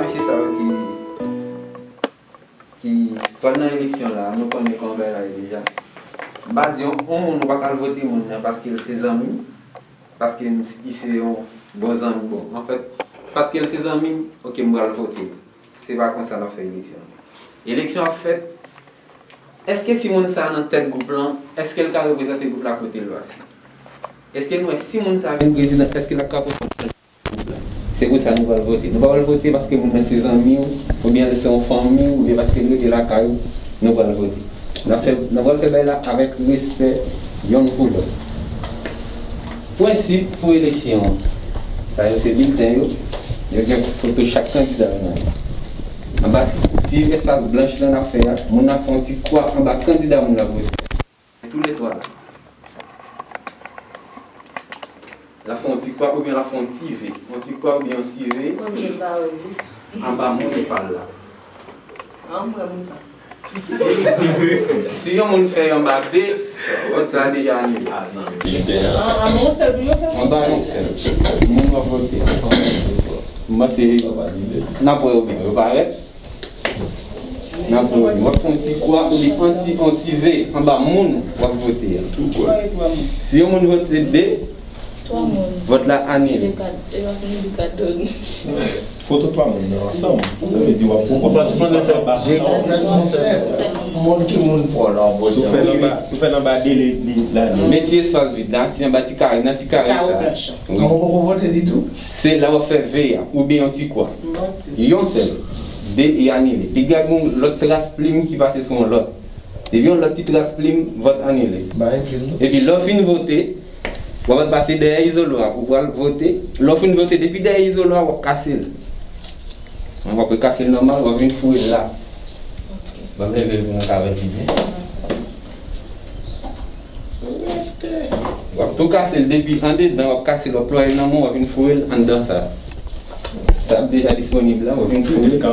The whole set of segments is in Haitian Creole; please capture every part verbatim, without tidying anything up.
Mesye sa yo ki, ki pral nan eleksyon la, nou konnen kòman bagay la ye deja. M pa di yon, yon moun ou pa ka al vote moun nan paske l se zanmi m, paske m, li se yon bon zanmi, bon, anfèt, paske l se zanmi m, oke, m pral vote l. Se pa konsa n ap fè eleksyon. Eleksyon ap fèt. Èske si moun sa a nan tèt gwoup lan, èske l ka reprezante gwoup la kote l pase? Èske nou wè si moun sa a vin prezidan, èske l ap ka pran kont gwoup la? Se pou sa nou pral vote. Nou pa pral vote paske moun nan se zanmi w, oubyen se yon fanmi w, oubyen paske l rete lakay ou, nou pral vote. N ap fè, nou pral fè bagay la avèk respè yonn pou lòt. Prensip pou eleksyon an. Sa yo se bilten yo. Yo gen foto chak kandida yo nan yo. Anba ti, ti espas blanch lan n ap fè a, moun nan ap fè yon ti kwa anba kandida moun nan vote. Toulètwa la. L ap fè yon ti kwa oubyen l ap fè yon ti V. Yon ti kwa oubyen yon ti V. Premye pa wè vit. Anba moun pa l la. An, m wè moun pa. Si, si yon moun fè yon anba de, vòt sa a deja anile. An, an, yon sèl pou yo fè. Anba yon sèl. Moun w ap vote. M panse n ap wè yo byen. Yo parèt. N ap wè yo byen. W ap fè yon ti kwa oubyen yon ti, yon ti V anba moun w ap vote a. Si yon moun vote de, Twa moun. Vòt la anile. Se kat, e pa fini di kat doni. Foto twa moun nan ansanm, sa vle di w ap poko fè yon ti pa anba ansanm. Moun ki moun pa w la w vote. Si w fè l anba, si w fè l anba de, li, li, l anile. Met ti espas vid la, ti anba ti kare, nan ti kare sa. Wi. Mwen poko vote ditou. Se la w ap fè V a, oubyen yon ti kwa. Yon sèl. De, e anile. Piga gen yon lòt tras plim ki pase sou yon lòt. Depi yon lòt ti tras plim, vòt anile. Ba epi l non. Epi lè w fin vote, w ap al pase dèyè izolo a, ou pral vote. Lè w fin vote, depi dèyè izolo a, w ap kase l. W ap kase l nòmal, w ap vin foure l la. Ban m leve l pou mwen ka wè l pi byen. W ap tou kase l depi andedan, w ap kase l, w ap plwaye l nan men w, w ap vin foure l anndan sa. Sa ap deja disponib la, w ap vin foure l anndan.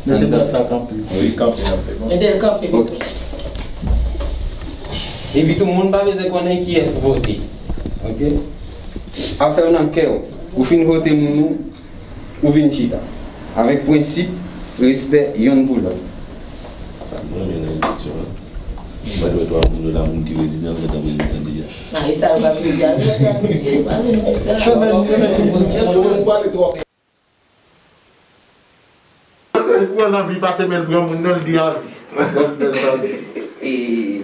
Mete bwat la kanpe. Wi, kanpe, kanpe. Bon. Mete l kanpe pito. Epi tou, moun pa bezwen konnen kiyès vote. Oke? Afè w nan kè w. Ou fin vote moun ou, ou vin chita. Avèk prensip, respè yonn pou lòt. Sa m renmen nan eleksyon an. Mwen dwe twa moun yo la, moun ki prezidan, mwen tan prezidan deja. A, e sa yo pa vle di a, yo pa vle di, yo pa vle di sa. Kiyès moun pale twòp? Ou pran nan vi pase men l pran moun nan, l di a vi. E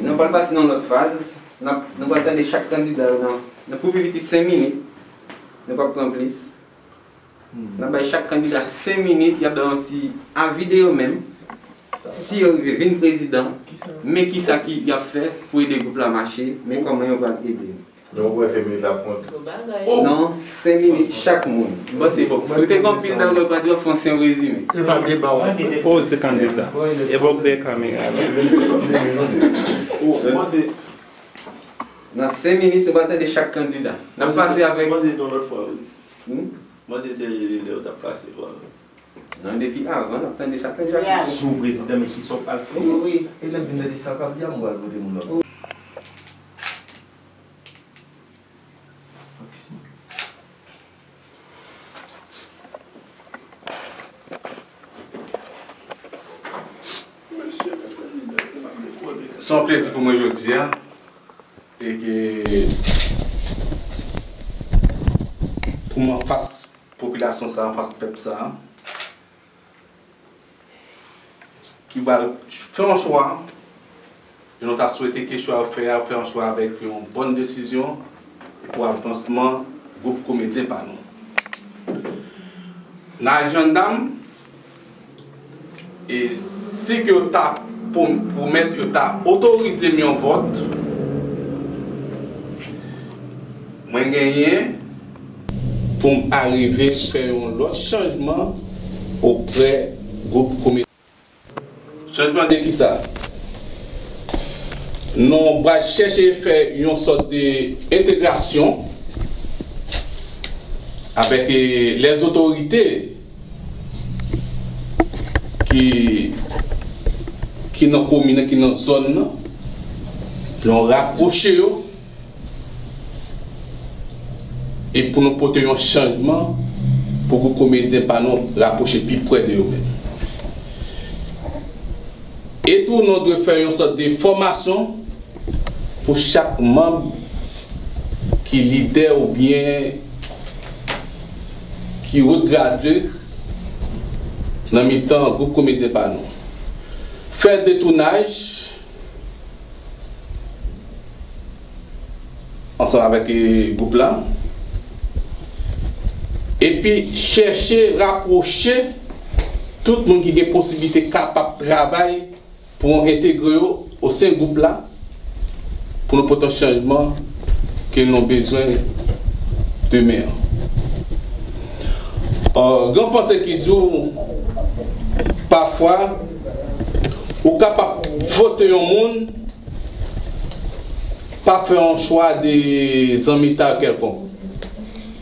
nou pral pase nan lòt faz. N ap, nou pral tande chak kandida yo nan, nan pou pi piti senk minit. Nou p ap pran plis. N ap bay chak kandida senk minit, y ap bay yon ti avi de yo menm. Si yo rive vin prezidan, men kisa ki y ap fè pou ede gwoup la mache, men kòman yo pral ede nou. Donk, ou wè se minit la ap konte. Gwo bagay. Non, senk minit chak moun. M panse, bon, si w te gen anpil bagay w pa di, w ap fè yon senk rezime. E pa deba w ap fè. Poze kandida. E bòk de kamera la. Nan senk minit, nou pral tande chak kandida. N ap pase avèk. Mwen te di yon lòt fwa, wi. Hmm? Mwen te di lè yo t ap pase fwa. Non, depi avan, n ap tande sa, Jan Jakito. Sou prezidan, men kisa w pral fè? Wi. E lè m vin tande sa k ap di a, m pral vote moun nan. Se yon plezi pou mwen jodi a, e ke pou mwen anfas popilasyon sa, anfas pèp sa, ki pral fè yon chwa, e nou ta swete ke chwa yo fè a, fè yon chwa avèk yon bòn desizyon e pou avansman gwoup komedyen pa nou. Nan ajanda m, e si ke yo ta pwomèt, yo ta otorize m yon vòt, mwen genyen pou m arive fè yon lòt chanjman oprè gwoup komedyen. Chanjman de kisa? Nou pral chèche fè yon sòt de entegrasyon avèk, eh, lèzotorite ki, ki nan komin nan, ki nan zòn nan, pou nou rapwoche yo e pou nou pote yon chanjman pou gwoup komedyen pa nou rapwoche pi pre de yo menm. E tou, nou dwe fè yon sòt de fòmasyon pou chak manm ki lidè oubyen ki wot grade nan mitan gwoup komedyen pa nou. Fè detounaj ansanm avèk, e, gwoup la. Epi chèche rapwoche tout moun ki gen posiblite kapab travay pou entegre yo o sen gwoup la, pou nou pote chanjman ke nou bezwen demen an. Euh, gen yon panse ki di w, pafwa, ou kapab vote yon moun, pa fè yon chwa de zanmitay kèlkonk,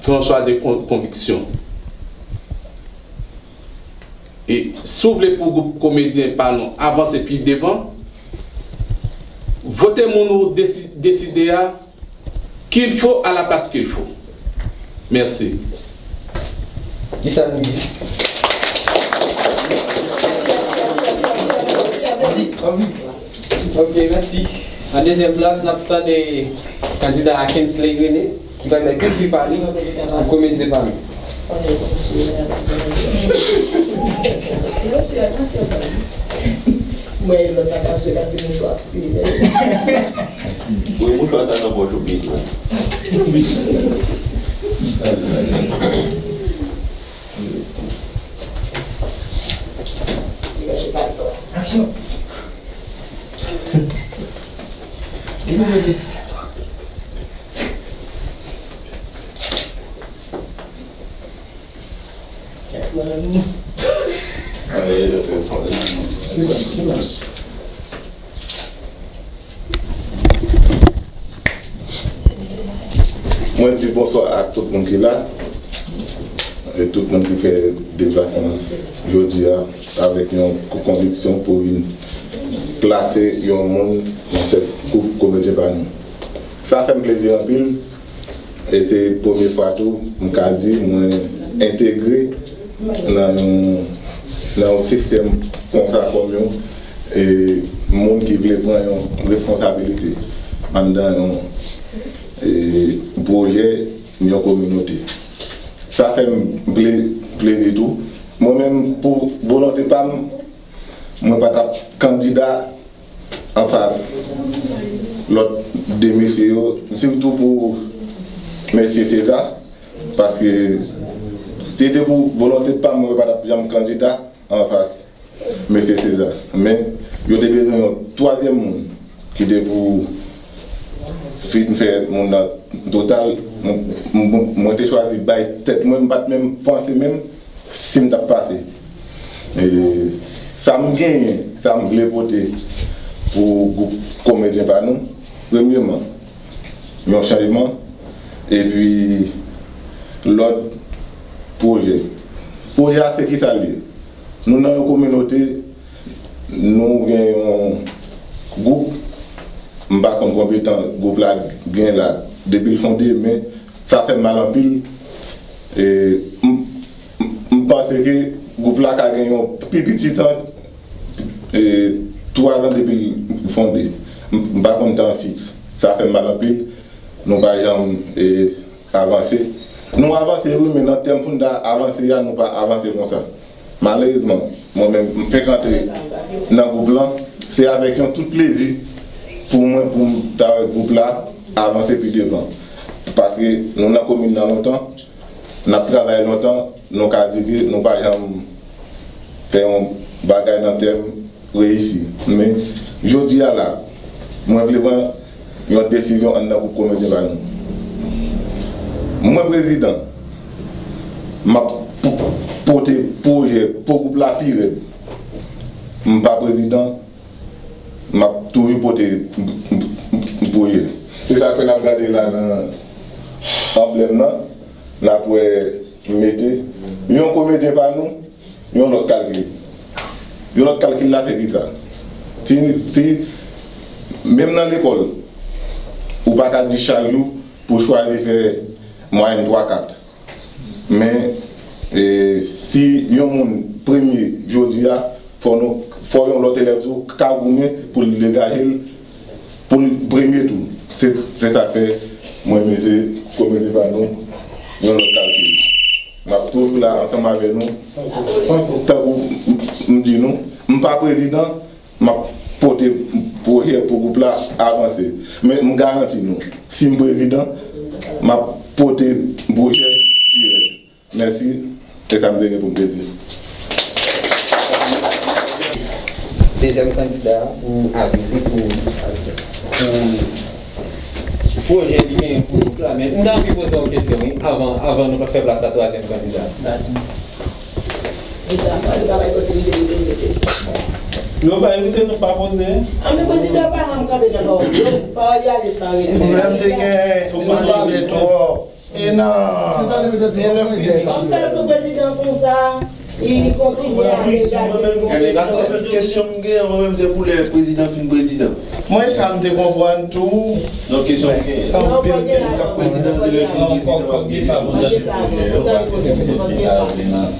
fè yon chwa de kon-, konviksyon. E si w vle pou gwoup komedyen pa nou avanse pi devan, vote moun ou desi-, deside a, qu'il faut à la place qu'il faut. Mèsi. Kisa nou di? Anvi. Ok, mèsi. An dezyèm plas, n ap tande kandida a Kensley René, ki pral bay kèk vi pa li pou komedyen pa nou. Mwen, lòt la k ap jwe ak ti mouchwa ap siye. Wi, mouchwa sa nan pòch ou byen. Degaje paltò. Aksyon. Mwen di bonswa ak tout moun ki la, e tout moun ki fè deplasman jodi a avèk yon konviksyon pou vin plase yon moun nan tèt gwoup komedyen pa nou. Sa fè m plezi anpil. E se premye fwa tou, m ka di, mwen entegre nan yon, nan yon sistèm konsa kòm yon, e, moun ki vle pran yon responsabilite anndan yon, e, pwojè yon kominote. Sa fè m ple-, plezi tou. Mwen menm, pou volonte pa m, mwen pa t ap kandida anfas lòt de mesye yo, sitou pou mesye César, paske si te pou volonte pa m, mwen pa t ap janm kandida anfas mesye César. Men, yo te bezwen yon twazyèm moun ki te pou fin fè moun nan total. Mwen, mwen, mwen te chwazi bay tèt mwen, m pa t menm panse menm si m t ap pase. E, sa m genyen, sa m vle pote pou gwoup komedyen pa nou, premyeman, yon chanjman, epi lòt pwojè. Pwojè a se kisa l ye? Nou nan yon kominote, nou gen yon gwoup, m pa konn konbyen tan gwoup la gen la, depi l fonde, men sa fè m mal anpil. E, m, m, m panse ke gwoup la ka gen yon pi piti tan, e, twa zan depi l fonde. M, m pa konn tan fiks. Sa fè m mal anpil. Nou pa janm, e, avanse. Nou avanse, wi, men nan tèm pou n ta avanse a, nou pa avanse konsa. Malerezman, mwen menm, m fenk antre nan gwoup lan, se avèk yon tout plezi pou mwen, pou m ta wè gwoup la avanse pi devan. Paske nou nan komin nan lontan, n ap travay lontan, nou ka di ke nou pa janm fè yon bagay nan tèm reyisi. Men, jodi a la, mwen vle pran yon desizyon anndan gwoup komedyen pa nou. Mwen prezidan, m ap p-, pote pwojè pou gwoup la pi rèd. M pa prezidan, m ap toujou pote pwojè. Se sa k fè n ap gade la nan anblèm nan, n ap wè m mete yon komedyen pa nou, yon lòt kalkil. Yon lòt kalkil la se kisa? Si, si, menm nan lekòl, ou pa ka di chak jou pou chwazi fè mwayèn twa kat. Men, E si yon moun premye jodi a, fò nou, fò yon lòt elèv tou ka goumen pou l degaje l, pou l premye tou. Se, se sa k fè mwen mete komite pa nou yon lòt kalkil. M ap toujou la ansanm avè nou. Tankou m, m di nou, m pa prezidan, m ap pote pwojè pou gwoup la avanse. Men m garanti nou, si m prezidan, m ap pote pwojè pi rèd. Mèsi, se sa m te gen pou m te di. Dezyèm kandida pou avi, pou, pou pwojè li genyen pou gwoup la. Men m ta anvi poze yon kesyon, wi, avan, avan nou fè plas a twazyèm kandida. Nou bay wi se nou pa poze. Anben prezidan pa janm kanpe nan pawòl li. Pawòl li ale san rete. Pwoblèm te gen, nou pale twòp. E nan, e lè fini. Kòm fè l pou prezidan konsa, li kontinye ale gade. Kesyon m gen, mwen menm se pou lè prezidan fin prezidan. Mwen sa m te konprann tou. Non, kesyon m gen. Anpil kesyon. K ap prezidan se lè fin prezidan w ap gen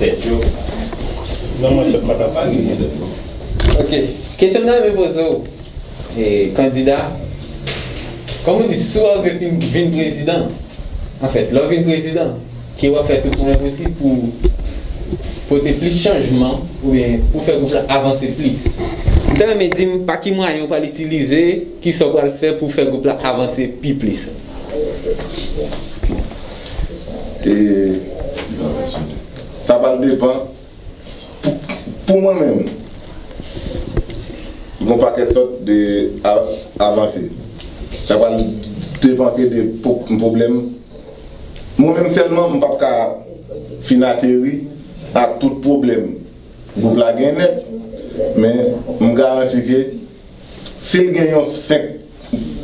kesyon. Nan mwen pèp pa ta pa gen. Ok. Kesyon m nan mwen poze w. E, kandida, kòm ou di, si w rive vin, vin prezidan, anfèt, lè w vin prezidan, ke w ap fè tout mwayen posib pou pote plis chanjman oubyen pou fè gwoup la avanse plis. M ta renmen di m pa ki mwayen w pral itilize, kisa w pral fè pou fè gwoup la avanse pi plis. E sa pral depann Pou, pou mwen menm, gon pakèt sòt de a, avanse. Sa pral depann de pwoblèm. Mwen menm sèlman, m p ap ka fin ateri a tout pwoblèm gwoup la gen nèt, men m garanti ke Si l gen yon senk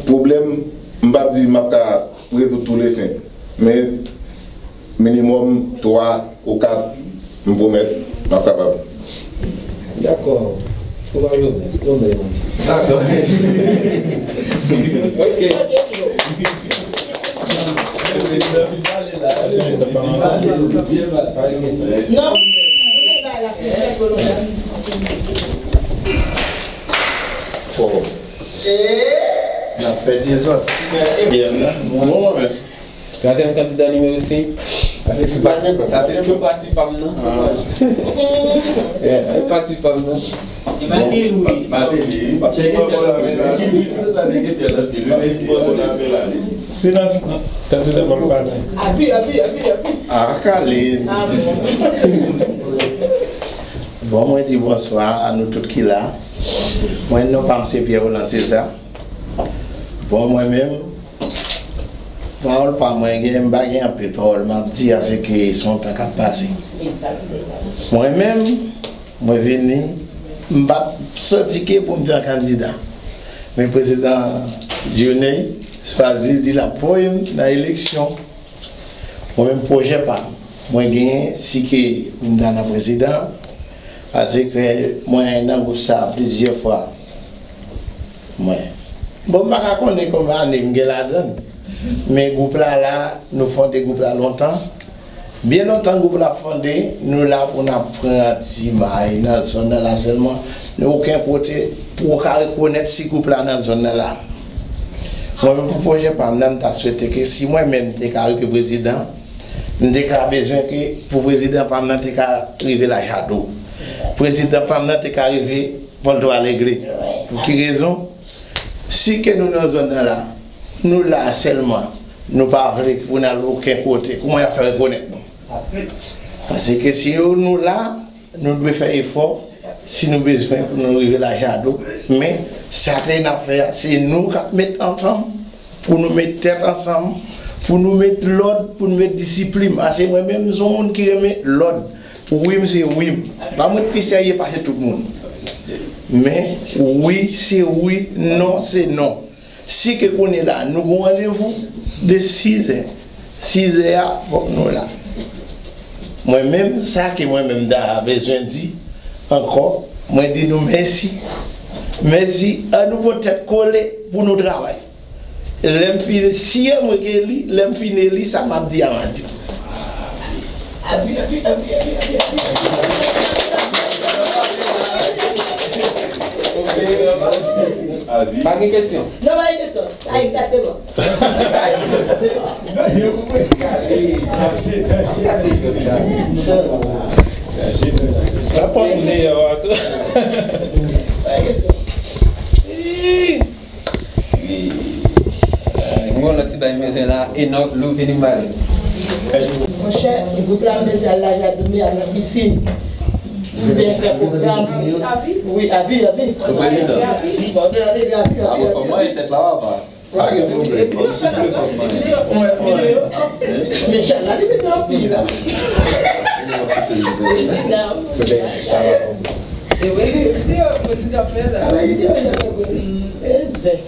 pwoblèm, m p ap di m ap ka rezoud tou le senk, men minimòm twa ou kat, m pwomèt m ap kapab. Dakò. Ou pa jwenn, ou mèt manti. Dakò. Ok. Non, ou te bay la pou fè pwomosyon. N ap fè dezòd. Twazyèm kandida nimewo senk. Sa se sou pati pa m nan. Yeah, pati pa m nan. Se nan kandida pa l pale. Api, api, api, api. A kale. Bon, mwen di bonswa a nou tout ki la. Mwen, non pa m se Pierre Roland César. Bon, mwen menm, pawòl pa mwen gen, m pa gen anpil pawòl m ap di a, se ke se yon tan k ap pase. Mwen menm, mwen vini, m pa t santi ke pou m te yon kandida. Men prezidan Dieuney chwazi l, di l ap voye m nan eleksyon. Mwen menm pwojè pa m, mwen genyen si ke pou m ta nan prezidan, paske mwen nan gwoup sa plizyè fwa. Mwen. Bon, m pa ka konnen konbyen ane m gen ladan l, men gwoup la la, nou fonde gwoup la lontan. Byen lontan gwoup la fonde, nou la pou n ap pran ti may nan zòn nan la sèlman. Nou okenn kote pou w ka rekonèt si gwoup la nan zòn nan la. Mwen menm pou pwojè pa m nan, m ta swete ke si mwen menm m te ka rive prezidan, m te ka bezwen ke pou prezidan pa m nan te ka rive Lachado. Prezidan pa m nan te ka rive Pòlto Alegre. Pou ki rezon? Si ke nou nan zòn nan la, nou la sèlman, nou pa vle pou n al okenn kote, kouman y ap fè rekonèt nou? Paske si yo nou la, nou dwe fè efò, si nou bezwen pou nou rive Lachado, men sa ke n ap fè a, se nou k ap met ansanm, pou nou met tèt ansanm, pou nou met lòd, pou nou met disiplin. Paske mwen menm, m se yon moun ki renmen lòd. Wi m se wi m. Pa mwen ki pi serye pase tout moun. Men, wi se wi, non se non. Si ke kounye la nou gen yon randevou de sizè, sizè a fòk nou la. Mwen menm, sa ke mwen menm m ta bezwen di ankò, mwen di nou mèsi. Mèsi, ann nou pot tèt kole pou nou travay. Lè m fin, si e mwen ki eli, lè m fin eli, sa m ap di a m a di. Avi, avi, avi, avi, avi, avi. Pa gen kesyon. Non, pa gen kesyon. Sa egzakteman. Rapò m deyò a tou. Pa gen kesyon. Mwen lòt ti bay mezè la, Enòk, Lou vini m pale. Monchè, gwoup la mezè al Lajadoumi, al nan pisin. Pou byen fè pwogram. Wi, avi, avi. Sou prezidan. Bon, nou la te di avi, avi, avi. Fò mwen tèt la, papa. Pa gen pwoblèm. Fò m soufle, fò m manje. Men chay la, li vin anpil la. Prezidan. Sa va, bon. E wi, videyo, prezidan fè sa. A, videyo, videyo. E zen.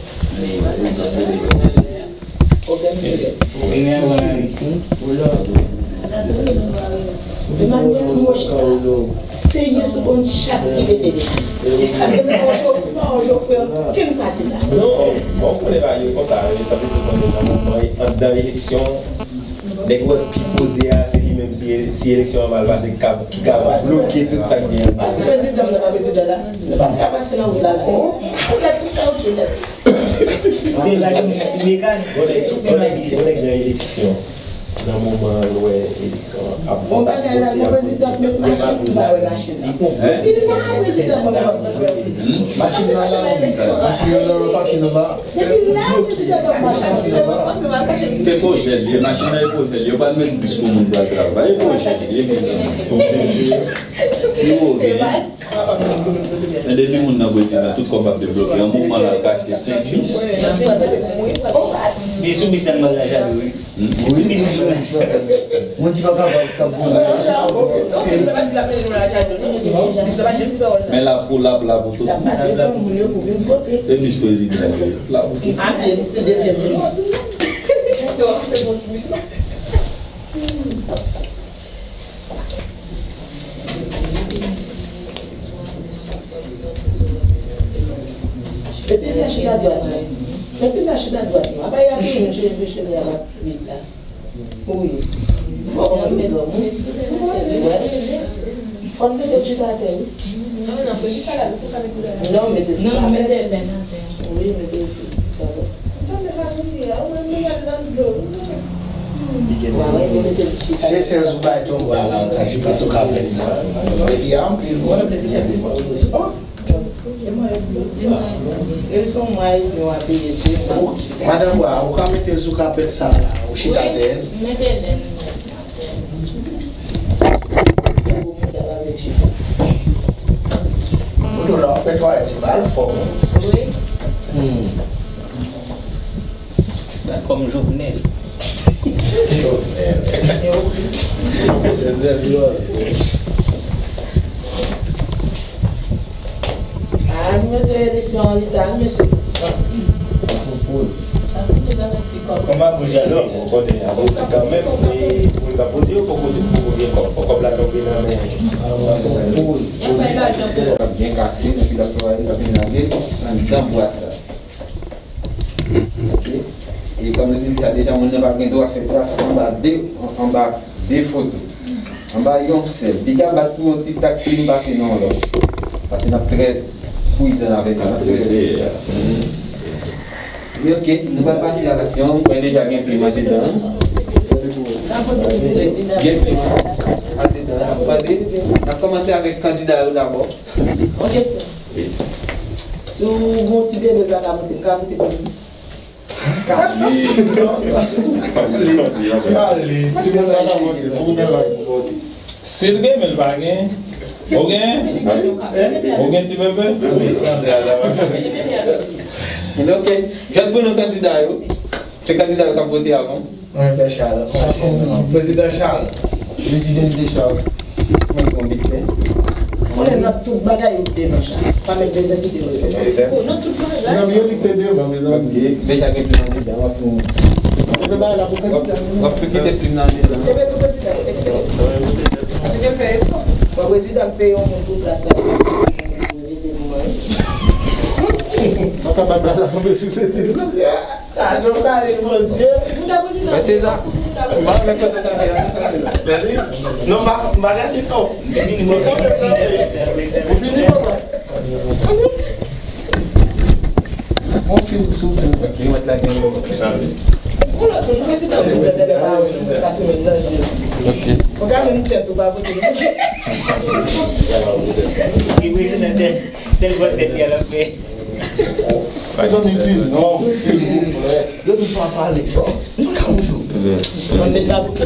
Emmanuel Rochard, serye sou konn chat ki mete depi. Paske m pa wè Jofrè okenn pati la. Non, bon, konnen bagay yo konsa, sa vle di konnen nan moman anndan eleksyon, nèg wè pi poze a, se li menm si, si eleksyon an mal pase, ki ka, ki ka bloke tout sa k gen. Paske prezidan nan pa prezidan la, nou pa ka pase nan wout la la. Poutèt tout sa yo tchou nèt. Se la ki mèsi mekan. Bon nèg, bon nèg, bon nèg nan eleksyon. Nan moman lè eleksyon an ap fèt, ap vote, ap vote. Bon bagay la, bon prezidan met machin, m pa wè machin nan. Depi la, prezidan pa wè machin nan. Machin nan la, machin nan la, machin nan la. Depi la, prezidan pa wè machin nan. Se pwojè l ye, machin nan e pwojè l. Yo pa t met bis pou moun pral travay. E pwojè l ye, mezanmi. Li wove. Men depi moun nan prezidan, tout kòb ap debloke. Yon moman la, l ka achte senk bis. Li sou bis an mal la jalouz, wi. Li sou bis an mal. Moun ki pa kapab, k ap boule. Men l ap pou, l ap la pou tout moun. Se bis prezidan, wi. L ap pou tout moun. Epi l chita dwat mwen. Epi l chita dwat mwen. Apa y ap vini cheve cheve a ap vin la. Wi. Bon, kòmanse dòmi. Fò n mete l chita atè, wi. Non, non, fò chita la, nou ka mete l la. Non, mete l atè. Wi, mete l atè. Se sèl sou bay tonbo a la, ou ka chita sou kapèt la. Epi a anpil moun. Madanm Bwa, ou ka mete l sou kapèt sa la, ou chita dèyè l. Kote w la, w ap fè twa èt, li mal fò, wi. Wi. Hmm. Gad fòm Jovenel. Jovenel. Jovenel, wi. Ah, nou mete eleksyon an reta, wi, mesye. Sa fè poz. Kòman pou jan non, ou konnen, a politik kanmenm, e pou l ka poze yo, poko, poko gen kòb, fò kòb la tonbe nan men. Sa fè poz. Poz byen kase, epi l ap travay, l ap menaje, anndan bwat sa. Ok? E kòm nou te di sa deja, moun nan pa gen dwa fè tras anba de, anba de foto. Anba yon sèl. Piga bat pou yon ti tak plim pase nan yon lòt. Paske n ap trè pridan avèk sa, n ap trè seri. Wi, ok, nou pral pase a laksyon. Mwen deja gen plim andedan. Gen plim andedan. N ap pale, n ap kòmanse avèk kandida yo dabò. Yon kesyon. Si w gen yon ti bebe, w pa ka vote, m ka vote pou li? Kale. Kale. Kale. Timoun nan pa vote, moun nan la ki vote. Si l gen, men l pa gen. Ou gen? Ou gen ti bebe? Ok. Jwèt pou nou kandida yo. Se kandida yo k ap vote avan. Mwen fè Charles. Prezidan Charles. Prezidan Deschamps. Mwen pran biten. Konnen nan tout bagay ou te nan Charles. Pa mèt bezwen kite yo. Nan tout bagay. Nan yo ki te devan, mezanmi. Deja gen plim andedan, w ap nou. Epi bagay la pou kandida. W ap tou kite plim nan andedan. Epi pou prezidan, epi pou prezidan. Se ke fè efò. Bon, prezidan peye yon moun pou plas la. Mwen ka bat la, mwen sou se ti. Ah, nou kale, Bondye. Mwen se sa. Mwen lè kote kale a, nou kale la. Mèsi. Non, m pa, m pa gade non. Ou fini, papa? Bon fim, souple. Ok, mwen t la gen. Ou la tou, prezidan tou, lè lè pa la semèn nan, je. Ok. Ou ka menm tèt ou pa vote. Li prezidan, se sèl vòt tèt li a l ap fè. Mezanmi, di non, silvouplè. Depi pa pale, non. Sou ka ou jwe. Mwen met la bouke.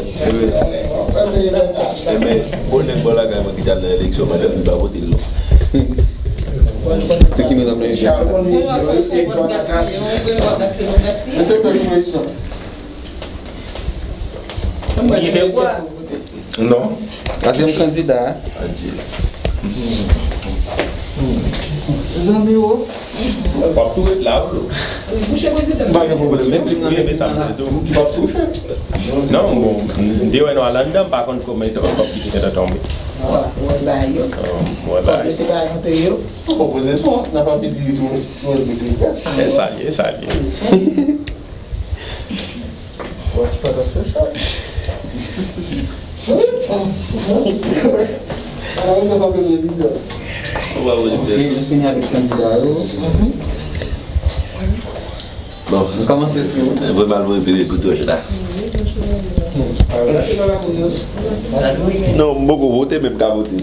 Ebyen, bon nèg bò lakay mwen ki t al nan eleksyon, madanm li pa vote l non. Se ki mezanmi? Mesye, fè eleksyon. Li fè kwa? Non. Twazyèm kandida. Adye. Zanmi w. W ap tou ret la, wi. M pa gen pwoblèm, non. Wi, men sa m vle di w. W ap touche. Non, bon, m te wè nou al anndan, m pa konn kòman e t ap kòb ki te gentan tonbe. Wè, wè, ba yo. Wè, ba yo. Kòb yo se pa rantre yo. Opozisyon, n ap ap di tou, tou, tou, tou. E sa l ye, e sa l ye. Ok, nou fini avèk kandida yo. Bon, nou kòmanse sou. Vre mal mwen vire pou touch la. Non, m poko vote, men m ka vote. Ou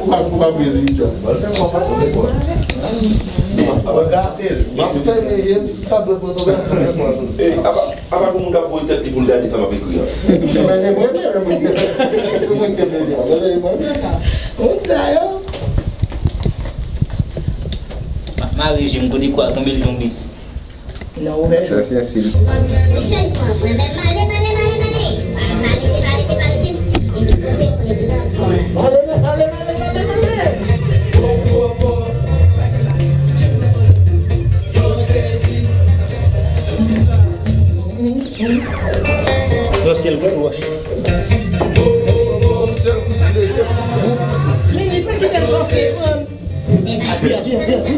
pa, ou pa prezidan. M ap fèmen je m sou sa dwèt mwen tonbe a fè pwason. Apa, apa gon moun k ap voye tèt li pou l gade sa m ap ekri an. Men e mwen menm, e mwen menm. E mwen ki te vle a. Men e mwen menm. Moun sa yo. M ap mare je m kote kwa tonbe l tonbe. Nan ouvè je. Sa se asil. Chanjman, mwen menm male, male, male, male. Male, te male, te male, te. Epi kote prezidan pran la. Male, male, male, male, male. Yon sèl kout wòch. Mimi, pa kite l kanpe, pran. Api, api, api, api.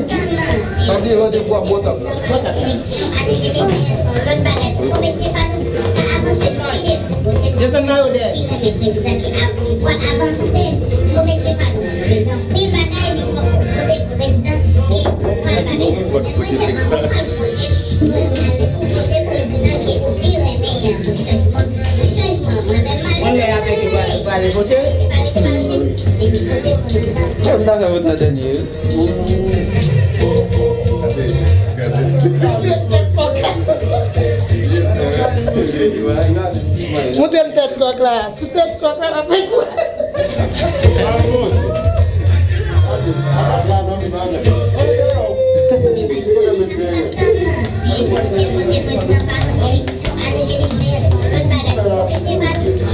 Pa bliye randevou a bò tab la. Eleksyon ane de mil venn se yon lòt bagay. Pou komedyen pa nou ka avanse pi devan. Desann mayo dèyè. Li renmen prezidan ki ap, ki pral avanse. Komedyen pa nou bezwen anpil bagay, men fòk kote prezidan ki pral bagay. Mwen tèlman kontan pou vote, mwen prale pou vote prezidan ki ou pi renmen an. Pou chanjman, pou chanjman, mwen menm mwen. Mwen lè avèk yo prale, prale vote. Kè m ta fè vote an dènye wi. Montre m tèt kòk la. Sou tèt kòk la, l ap fè kou.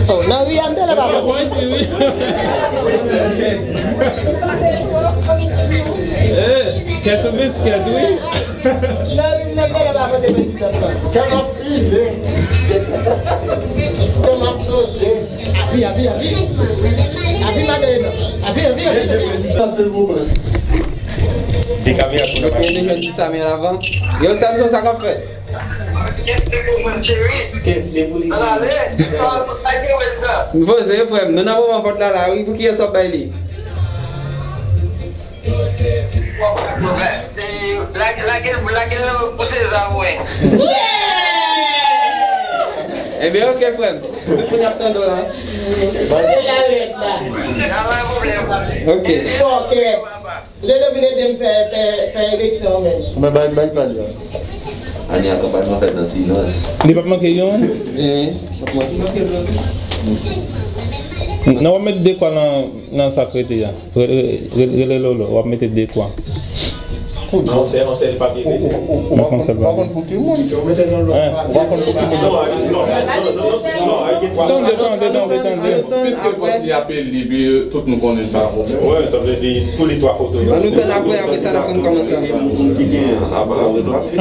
Oh, nan ri a, m te la pa konn. Eh, kè sou biskèt, wi. Nan ri, m te la pa konn prezidan. Kè m ap file. Kè m ap sote. Api, api, api. Api, madanm. Api, api, api. Prezidan, silvouplè. De kamera pou nou. Ok, nou jwenn ti Samuel avan. Yo, Samson, sa k ap fèt? Kès de pou mwen, cheri. Kès de pou li, cheri. M poze, frè m. Nou nan moman vòt la, la, wi. Pou kiyès w ap bay li? Lage, lage, lage pou Seza, wi. Ebyen, ok, frè m. Tout moun ap tande w la. Ok. Ou te dwe vin ede m fè, fè, fè eleksyon an menm. Men bay, bay pale a. Ane a kanpay mwen fèt nan silans. Li p ap manke youn? Eh, p ap manke. Non, w ap met dekwa nan, nan sa k rete a. Re-, re-, re-, rele Lolo, w ap mete dekwa. Nan yon sèl, yon sèl papye. Nan yon sèl papye. Ou pa konn pou ki moun? Hein? Ou pa konn pou ki moun? Non, non, non, non, non, non. Tande, tande, tande, tande. Piske vòt li ap eli, pi tout nou konnen sa. Wi, sa vle di tou le twa foto yo. Ann nou tann apre, apre sa n ap konn kòman sa.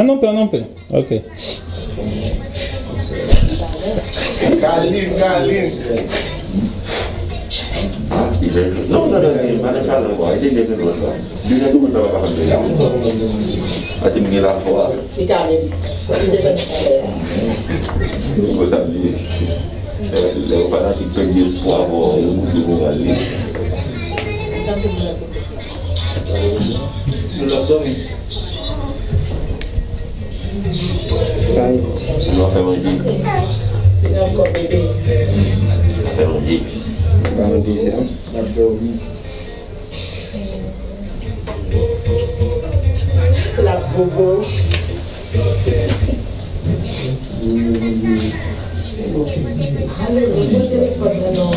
Ann anpe, ann anpe. Ok. Kalin, Kalin. Non, non, non, non, madan Kalin, kwa. Li te byen konn sa. Li te konn sa, papa, papa. Pati m gen lafwa. Li ka menm. Li te konn sa. Konsa m di. Lè yo fanatik pèdi espwa, bon, yo montre moral li. Nou l ap dòmi. Sa, sinon, fè manje. Fè manje. Fè manje, sa. L ap dòmi. L ap gogo. Ale, mete telefòn nan non.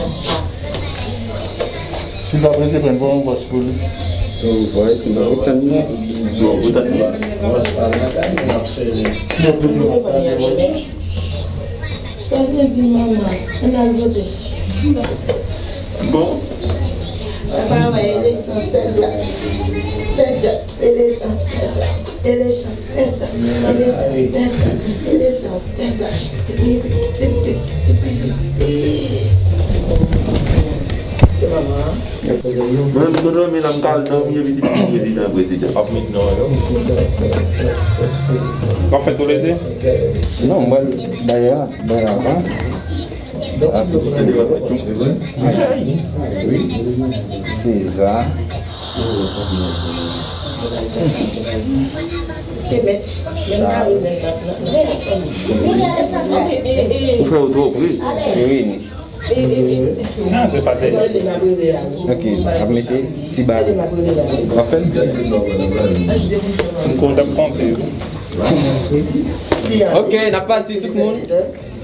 Si l pa prese, pran yon vòs pou li. Yon vòs, m pa kontan non. Yon kontan. Vòs pa nan kay, m ap sere. Sa vle di manman, ann al vote. Bon. Papa, wè, eleksyon, tèt la. Tèt la, eleksyon, tèt la. Eleksyon, tèt la. Eleksyon, tèt la. Eleksyon, tèt la. Ti pipi, ti pipi, ti pipi. Ti manman. Mwen, m tou dòmi la, m ka al dòmi, epi ti pipi prezidan, prezidan. Ap met non yo. W ap fè toulede? Non, mwen, bay la, bay la, pa. Seza. Ou fè yo twò pre. Wi. Non, se pa te. Ok, ap mete ti ba. W ap fè l. M konn ap konte. Ok, n ap pati tout moun.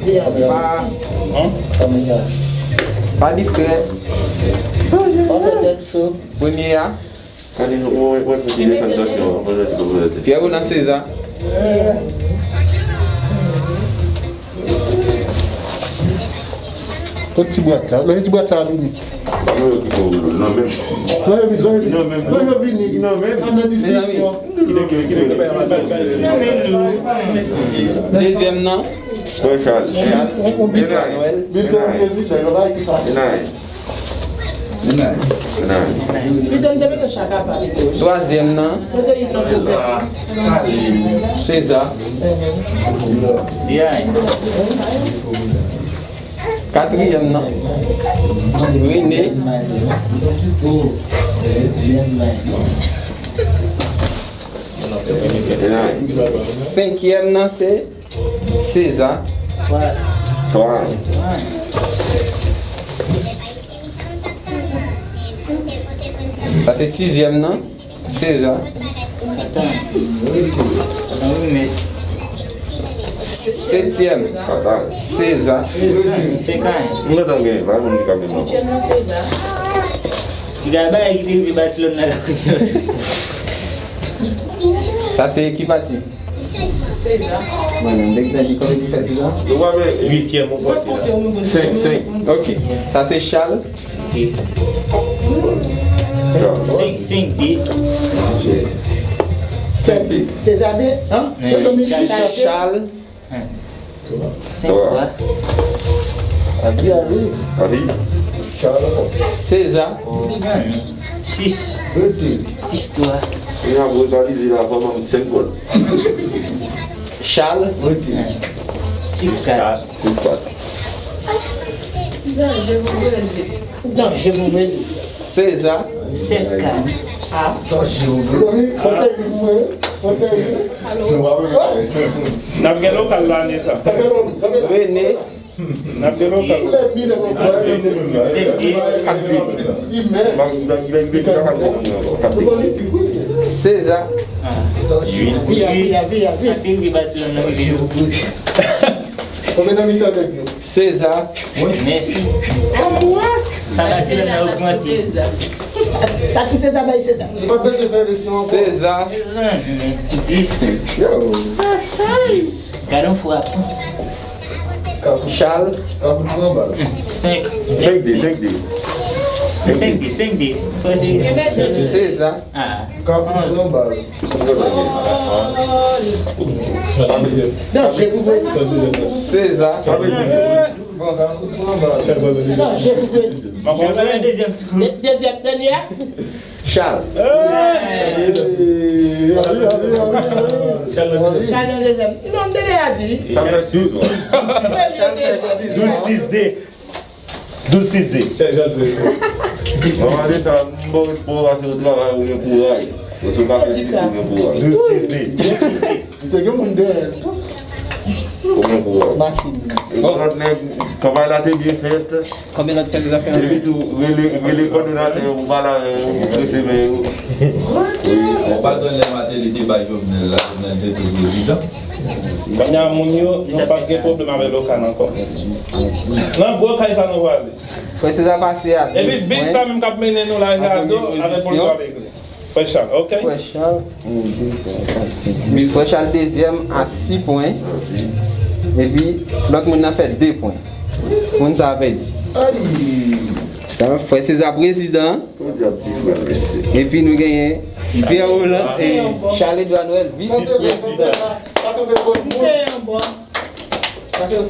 Pa, pa distrè. Premye a. Sa di nou, mwen, mwen, mwen, mwen, mwen, mwen, mwen, mwen, mwen, mwen. Pierre Roland César. Kot ti bwat la? Lè ti bwat sa a vini. Mwen yo ki fè woulo. Non, menm. Lè yo vini, lè yo vini. Non, menm. Lè yo vini. Non, menm. An nan diskisyon. Mezanmi. Dezyèm nan. Frè Charles. Charles. Enay. Enay. Enay. Enay. Twazyèm nan. César. César. Katriyèm nan. René. Enay. Senkyèm nan se César. Twa. Sa se sizyèm nan. César. Setyèm. César. Mwen gentan gen, pa moun ki ka menm non. Li ka bay ki te rive Barcelone nan la. Sa se ki pati? Mwen menm, dèk nan di kòman ki fè César? Nou pa men uityèm ou pati la. Senk, senk. Ok. Sa se Charles. Senk, senk, de. Senk, de. César de, hein? Charles. Senk, twa. César. Sis. Sis, twa. Li ap rivalize la, fò m senk gòl. Charles. Sis, kat. Sis, kat. Danje pou Brezil. Danje pou Brezil. César. Sèt, kat. A. Danje pou Brezil. Fò tèyè pou mwen. Fò tèyè. N ap gen lokal la, ane sa. René. N ap gen lokal. César. César. Sa Barcelone nan ogmante. Sa pou César bay César. César. Dis. Gade yon frap. Charles. Senk. Senk de, senk de. Senk de, senk de. César. Ah. César. Dezyèm, dènye. Chal. Chal nan dezyèm. Non, m te deja di. Sa fè sis, wi. Premye, dezyèm. Douz sis de. Douz sis de. Sèjan de. Mwen mande sa, m ba w respè w pase w travay, ou gen kouraj. Ou sou ka fè sis, ou gen kouraj. Douz sis de. Douz sis de. Ou te gen moun dèyè l tou. Ou gen kouraj. Machin. E lòt nèg, kanpay la te byen fèt. Konbyen lòt fè zafè anlè? Epi tou, rele, rele kòdonatè yo pou pale avè yo, pou prese men yo. Wi. Bon, pa gen lè Martelly te bay Jovenel la, Jovenel te tou prezidan. Kounye a, moun yo, yo pa gen pwoblèm avè Lokan ankò. Nan gwo kay sa nou prale. Frè Seza pase a douz pwen. Epi bis sa menm k ap mennen nou la, Jado, avè pou l pral regle. Frè Chal, ok? Frè Chal, yon, de, twa, kat, senk, sis. Frè Chal dezyèm a sis pwen. Epi lòt moun nan fè de pwen. Moun sa a pèdi. Sa, Frè Seza prezidan. Epi nou genyen Pierre Roland e Charles Edouard Noël, vis prezidan.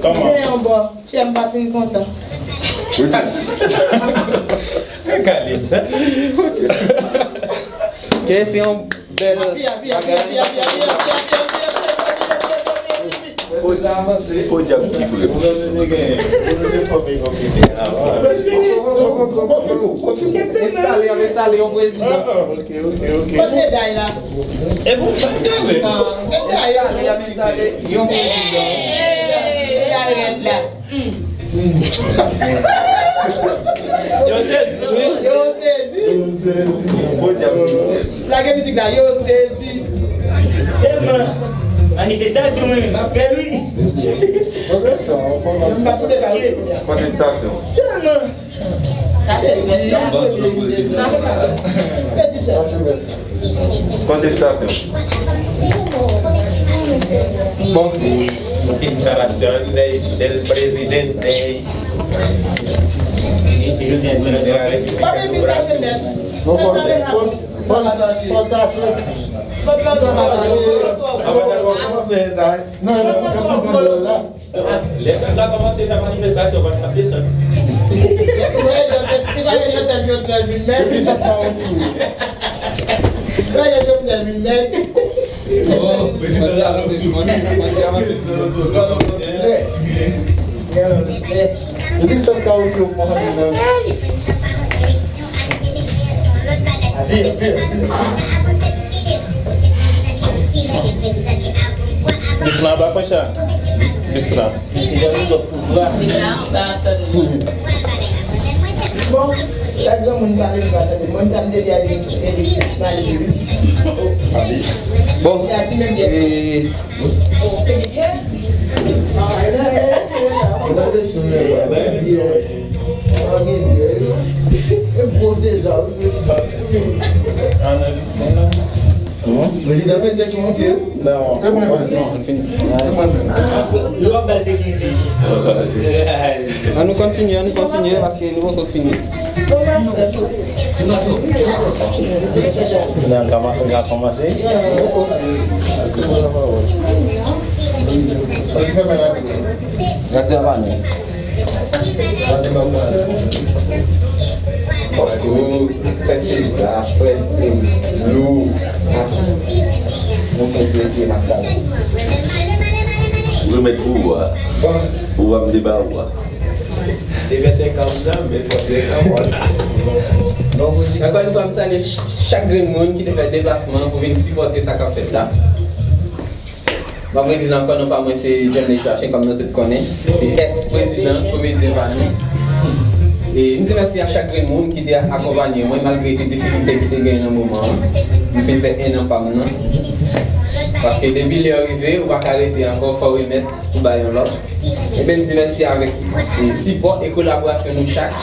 Kòman? Se yon bò. Tchè m pa fin kontan. Ke se yon bèl bagay. Podyab ki frè. Enstale, y ap enstale yon prezidan. Kot meday la? E pou sa gade. Enstale, y ap enstale yon prezidan. Meday rèd la. Yo sezi, wi. Yo sezi. Lage mizik la, yo sezi. Sèlman, manifestasyon, mwen menm, m ap fè l, wi. M pa pou de la, wi. Kontestasyon. Sèlman. Kontestasyon. Bon. Instalación del presidente. Non, non, non, non, non, non. Lè fèt la kòmanse fè manifestasyon, pa t ap desann. Epi sa k ka otou. Oh, prezidan la, non, sou. Epi sa k ka otou, mwen, non. Bis la ba fè sa. Bis la. Bon, sa granmoun pale, m pa tande. Mwen, sa m te di a di, e, pale de li. Bon, e, Prezidan Mezè ki monte. Non. E mwen menm. E mwen menm. Ann nou kontinye, ann nou kontinye, paske nou poko fini. N a kòmanse. Radyo a pa nou. Radyo a pa nou. Fè seza, fè lou. Mwen konn ti retire maskara. Remèt pou ou a. Ou a m te ba ou a. Te fè senk an m nan, men fòk te kanpòl. Ankò yon fwa, m salye ch-, chak grenn moun ki te fè deplasman pou vin sipòte sa k ap fèt la. M ap redi l ankò, non pa mwen se John Lee Joachim, kòm nou tout konnen. Se èks prezidan Komedyen pa nou. E m di mèsi a chak grenn moun ki te akonpanye mwen, malgre de difikilte ki te genyen nan moman an. M fin fè en an pa m nan. Paske depi lè rive, ou pa ka rete ankò, fò w remèt pou bay yon lòt. Ebyen, m di mèsi avèk, e, sipò e kolaborasyon nou chak,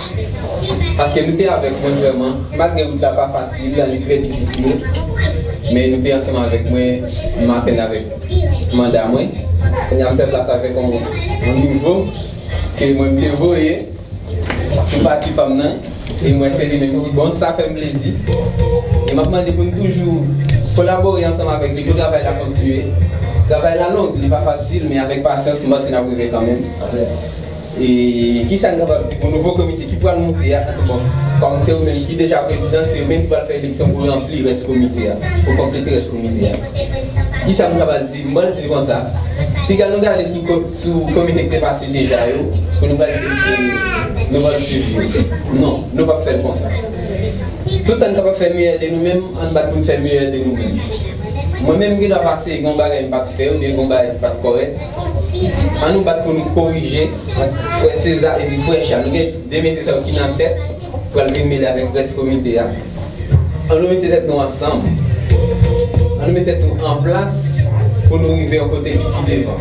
paske nou te avèk mwen vrèman, malgre wout la pa fasil, li trè difisil, men nou te ansanm avèk mwen, m atann avèk manda mwen. Kounye a, m fè plas avèk yon, yon nouvo ke mwen m te voye sou pati pa m nan. E m wè se li menm ki bon, sa fè m plezi. E m ap mande pou n toujou kolabore ansanm avèk li pou travay la kontinye. Travay la long, li pa fasil, men avèk pasyans, m panse n ap rive kanmenm. E kisa n kapab di pou nouvo komite ki pral moute a? Bon, kòm se ou menm ki deja prezidan, se ou menm ki pral fè eleksyon pou ranpli rès komite a, pou konplete rès komite a. Kisa m kapab di? M pral di konsa, piga nou gade sou, ko- sou komite ki te pase deja yo, pou nou pral di ke nou pral swiv yo. Non, nou p ap fè l konsa. Toutan n kapab fè meyè de nou menm, ann bat pou n fè meyè de nou menm. Mwen menm, gen dwa pase, gen yon bagay m pa t fè, oubyen gen yon bagay ki pa t kòrèk. Ann nou bat pou nou korije. Frè Seza epi frè Chal, nou gen de mesye sa yo ki nan tèt, pral vin mele avèk rès komite a. Ann nou mete tèt nou ansanm. Ann nou mete tèt nou an plas pou nou rive yon kote ki pi devan.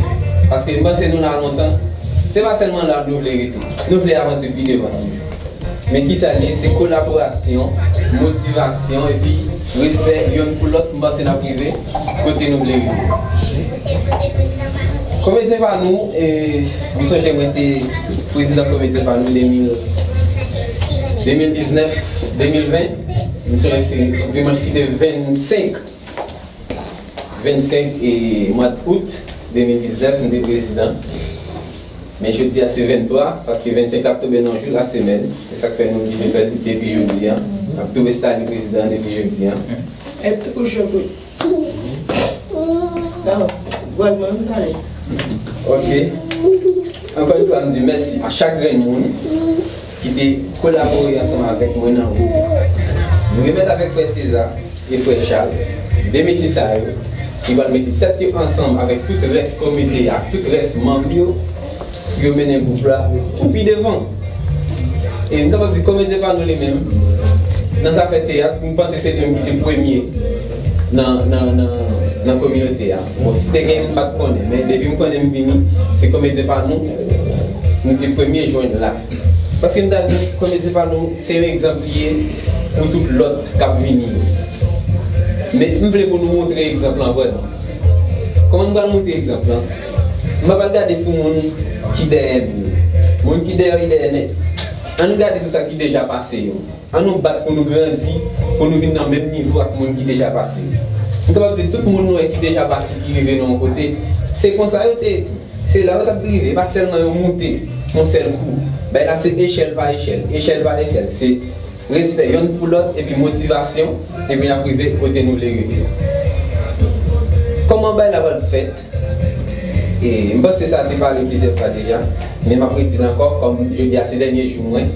Paske m panse nou la lontan. Se pa sèlman la nou vle rete. Nou vle avanse pi devan toujou. Men kisa l ye? Se kolaborasyon, motivasyon, epi respè yonn pou lòt. M panse n ap rive kote nou vle rive. Komedyen pa nou, e, m sonje mwen te prezidan komedyen pa nou de mil, de mil diznèf, de mil ven. M sonje se dimanch ki te vennsenk, vennsenk e mwa out de mil diznèf, m te prezidan. Men jodi a se venntwa, paske vennsenk la ap tonbe nan jou lasemèn. Se sa k fè nou oblije fè l depi jodi a. N ap tou restale prezidan an depi jodi a. Epi ou jwe bout. Non, gòl mwen, m pale. Ok. Ankò yon fwa, m di mèsi a chak grenn moun ki te kolabore ansanm avèk mwen nan wout. Nou remèt avèk frè Seza e frè Chal, de mesye sa yo, ki pral mete tèt yo ansanm avèk tout rès komite a, tout rès manm yo, pou yo mennen gwoup la pou pi devan. E m kapab di komedyen pa nou li menm, nan zafè teyat, m panse se li menm ki te premye nan, nan, nan, nan kominote a. Bon, si te gen, m pa t konnen, men depi m konnen m vini, se komedyen pa nou, nou te premye jwenn la. Paske m ta di, komedyen pa nou, se yon egzanp li ye pou tout lòt k ap vini yo. Men m vle pou nou montre egzanp lan vrèman. Kòman m pral montre egzanp lan? M p ap al gade sou moun ki dèyè m yo. Moun ki dèyè yo, dèyè nèt. Ann nou gade sou sa ki deja pase yo. Ann nou bat pou nou grandi, pou nou vin nan menm nivo ak moun ki deja pase yo. M kapab di tout moun nou wè ki deja pase, ki rive nan yon kote, se konsa yo te ye tou. Se la yo t ap rive, e pa sèlman yo moute yon sèl kou. Bagay la se echèl pa echèl, echèl pa echèl. Se respè yonn pou lòt, epi motivasyon, epi n ap rive kote nou vle rive. Kòman bagay la pral fèt? E m panse sa te pale plizyè fwa deja, men m ap redi l ankò, kòm jodi a se dènye jou mwen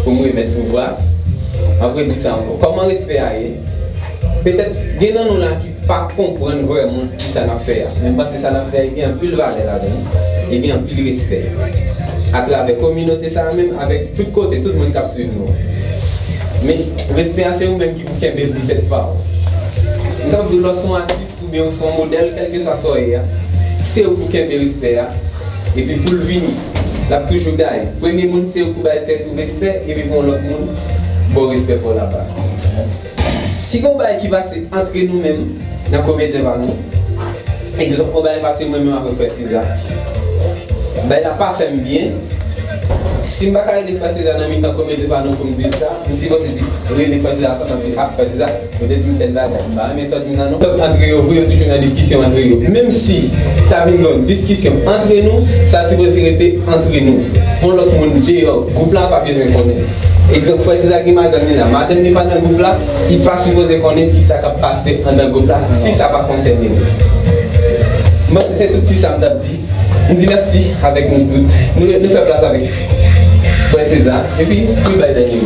pou m remèt pouvwa, m ap redi sa ankò. Kòman respè a ye? Petèt gen nan nou la ki pa konprann vrèman kisa n ap fè a. Men m panse sa n ap fè a, gen anpil valè ladan l, e gen anpil respè atravè kominote sa a, menm avèk tout kote, tout moun k ap swiv nou. Men respè a, se ou menm ki pou kenbe l pou tèt pa w. M t ap di w, lè w se yon atis oubyen ou se yon modèl, kèlkeswa sa w ye a, se ou pou kenbe respè a, epi pou l vini, l ap toujou gaye. Premye moun, se ou pou bay tèt ou respè, epi pou yon lòt moun ba w respè pa w laba. Si gen yon bagay ki pase antre nou menm nan komedyen pa nou, egzanp, yon bagay pase mwen menm avèk frè Seza, bagay la pa fè m byen. Si m pa ka rele frè Seza nan mitan komedyen pa nou pou m di l sa, m sipoze di, rele frè Seza avan m ap di, ah, frè Seza, ou te di m tèl bagay, m pa renmen sa w di m nan non. Antre yo vre, yo toujou nan diskisyon antre yo. Menm si ta vin gen yon diskisyon antre nou, sa sipoze rete antre nou. Yon lòt moun deyò gwoup la pa bezwen konnen. Egzanp, frè Seza gen madanm li la. Madanm li pa nan gwoup la, li pa sipoze konnen kisa k ap pase anndan gwoup la si sa pa konsène li. M panse se tout ti sa m t ap di. M di mèsi avèk nou tout. Nou, nou fè plas avèk frè Seza. Epi, pou l bay dènye mo.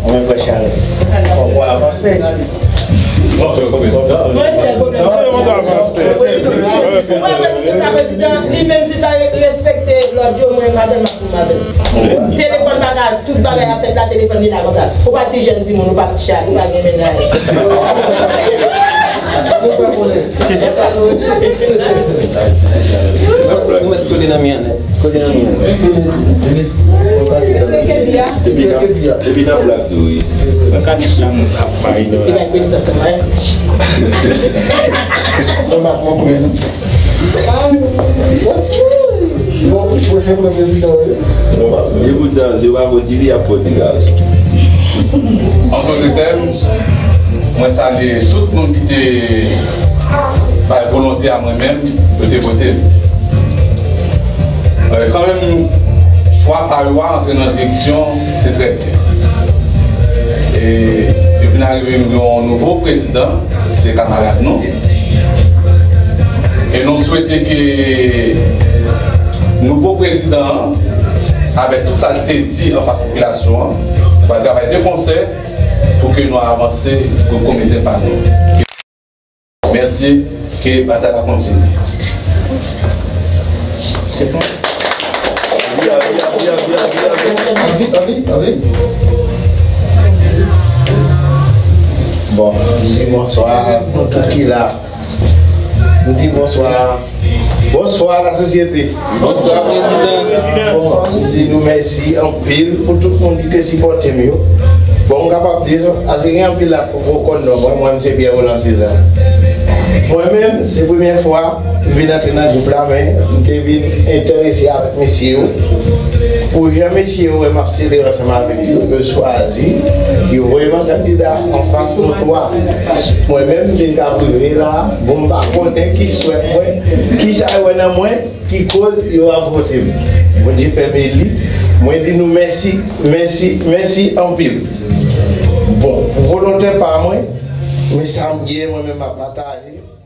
Mwen frè Chal, fòk w avanse. Mwen se prezidan. Mwen se prezidan. Li menm si ta respekte lòd yo, mwen madanm ak pou madanm. Telefòn pa ka, tout bagay ap fèt la, telefòn li la konsa. Ou pa ti jèn timoun, ou pa ti chat, ou pa gen mennaj. Nou pa konnen. Nou mèt kole nan mi an nèt. Kole nan mi an nèt. Epi nan blag tou, wi. Nan kadis la moun ap bay do la. Li bay prezidans la, hein? Mwen pa konprann. Bon, pwochen prezidan, wi. E poutan, se pa fòti fi, y ap fòti gason. An fòti tèm, mwen salye tout moun ki te bay Volonte a mwen menm, yo te vote m. E, kanmenm, chwa pa yo a antre nan direksyon, se trè byen. E, yo vin arive, nou gen yon nouvo prezidan, se kamarad nou. E nou swete ke nouvo prezidan an, avèk tout sa l te di anfas popilasyon an, va travay de konsè pou ke nou avanse pou komedyen pa nou. Mèsi, ke batay la kontinye. Se bon. Bon, m di bonswa nou tout ki la. M di bonswa. Bonswa, lasosyete. Bonswa, prezidan. Bon, m di nou mèsi anpil pou tout moun ki te sipòte m yo. Bon, m kapab di, paske gen anpil la poko konn non mwen, mwen, se Pierre Roland César. Mwen menm, se premyè fwa m vin antre nan gwoup la, men m te vin enterese avèk mesye yo. Pou jan mesye yo wè m ap selebre ansanm avèk yo, yo chwazi, yo voye m an kandida anfas nou twa. Mwen menm, m vin ka rive la, bon, m pa konnen ki swèt mwen, ki sa yo wè nan mwen, ki koz yo ap vote m. Bondye fè m eli. Mwen di nou mèsi, mèsi, mèsi anpil. Bon, pou volontè pa mwen, men sa m gen, mwen menm m ap pataje.